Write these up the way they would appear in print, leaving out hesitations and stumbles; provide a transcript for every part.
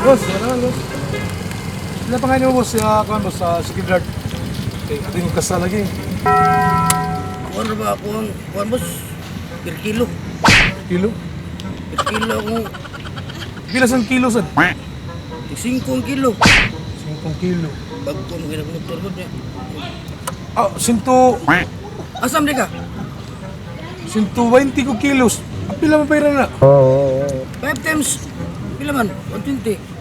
Boss, ano lang, boss? Sila pa ngayon mo, boss, sa kuan, boss, sa second yard. Okay, ating kasal lagi. Kuan ra ba ako ang kuan, boss? Per kilo. Kilo? Per kilo akong Pila sang kilo sad? 5 kilo. 5 kilo. Bago ko mo motor ko niya. Ah, 100, Asam di ka? 120 ko kilos. Ah, pila man pera na? 5 times pila man? 120.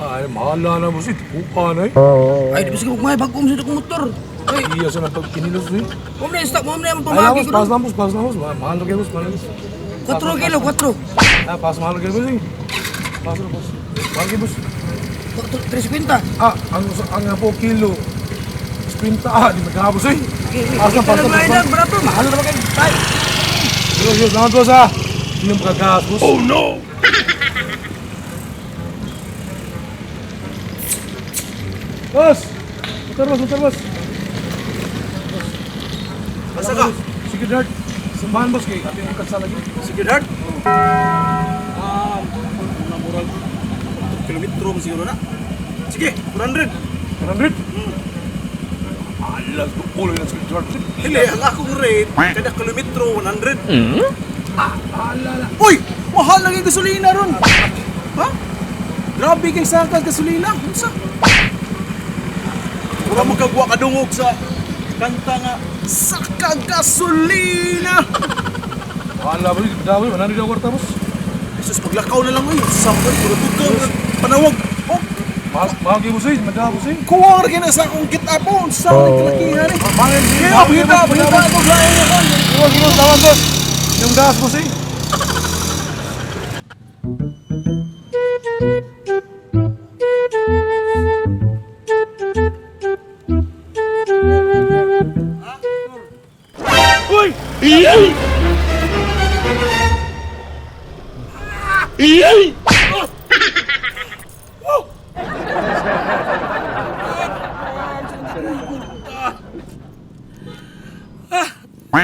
Ay, mahala na, boss. Ito ka na eh. Ay, di ba sige may bago mo sa akong motor. Ay, Iya sa nang pagkinilos eh. mo na stop mo na ang Ay, pamagi boss, ko. pass lang, boss, pass lang, boss. Mahal na kayo, boss, mahal na, boss. 4 kilo, 4. Ah, pass mahal kayo, boss eh. Pass na, boss. Mahal kayo, boss. 350. Ah, ang po kilo. Sprinta, ah, di magkakabos eh. Pass lang, pass lang, pass lang. Barato, mahal na ba kayo? Tay. Diyos, Diyos, salamat, boss, ah. Hindi mo kagagas, boss. Oh, no! Boss! Motor, boss, motor, boss. Asa ka? Sige, Dart. Samahan, boss, kay ating ang kasal lagi. Sige, Dart. Ah, mga murag kilometro mo siguro na. Sige, 400. 100? Alas, ulo yun sa Dart. Dili, ang akong rate, kada kilometro 100. Ala, Uy! Mahal lagi gasolina ron. Ha? Grabe kay saka gasolina. Unsa? Mura mo kagwa kadungog sa kanta nga Saka gasolina. Ala, boss, daw, 100 daw kwarta, boss. Jesus, paglakaw na lang oy. Sa ko tuto panawag. Oh, Mahal, mahal kayo, boss, eh. Madama, boss, eh. kuwang ra kina sa akong get up oh. Unsa oh. Kalakihan eh. Mahal, Kaya pangita, pangita ako lain ako. Iwan, iwan, tawag, boss. Yung gas, boss, eh.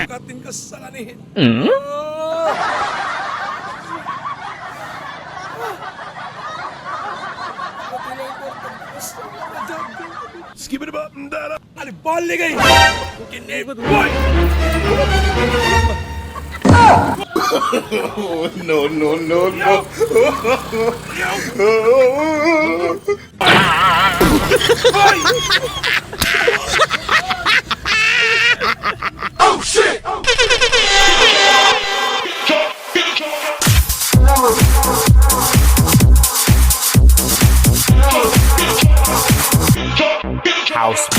Kating kasalan eh. Alibali kay! Boy! No, no, no, no. House